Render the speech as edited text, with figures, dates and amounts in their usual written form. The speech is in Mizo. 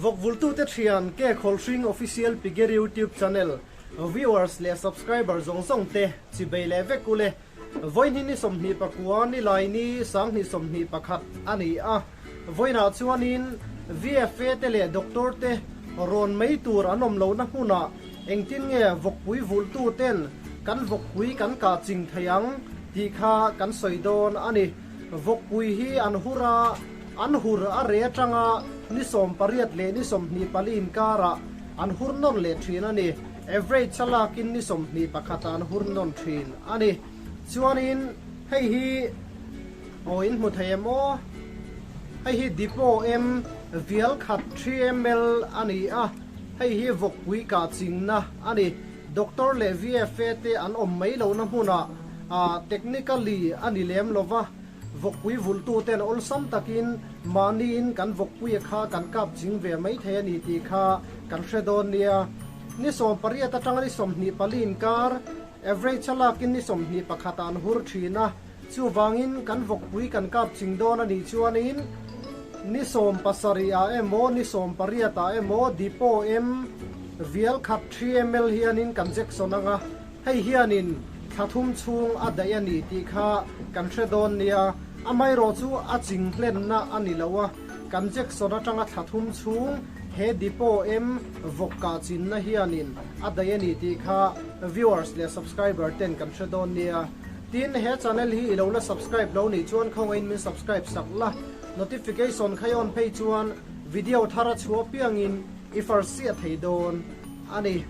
Vawkvultute thian Ke Khawlhring Official Piggery YouTube Channel viewers leh subscriber zawng zawng te chibei leh vek ule. Vawiin ni 29 nilai ni 2021 a ni a. Vawiinah chuanin VFA te leh Doctor te rawn mai tur an awm lohna hmunah engtin nge vawkpui vulhtu ten kan vawkpui kan kah ching thei ang tih kha kan sawi dawn a ni. Vawkpui hi an hur a, an hur a re atanga ni 18 leh ni 24 inkarah an hur nawn leh thin a ni. Average a lakin ni 21 ah an hur nawn thin a ni. Chuanin hei hi. Aw in hmu thei em aw? Hei hi Depot em vial khat 3 ml a ni a, hei hi vawkpui kah chingna a ni. Doctor leh VFA te an awm mai lohna hmunah ah technically a ni lem lo va, vawkpui vulhtu ten awlsam takin mahniin kan vawkpuia kha kan kap ching ve mai thei a ni tih kha kan hre dawn nia. Ni 18 atanga ni 24 inkar average a lakin ni 21 ah an hur thin a. Chuvangin kan vawkpui kan kap ching dawn a nih chuanin ni 17 ah emaw ni 18 ah emaw Depot em vial khat 3 ml hianin kan jection anga, hei hianin thla thum chhung a daih a ni tih kha kan hre dawn nia. Amaherawh chu a ching hlenna a ni lo a, kan jection atanga thla thum chhung he Depot em vawk kah chinna hianin a daih a ni tih kha viewers leh subscriber ten kan hre dawn nia. Tin, he channel hi i lo la subscribe lo nih chuan khawngaihin min subscribe sak la, notification kha i on phei chuan video thar a chhuah piangin i first chiah thei dawn a ni.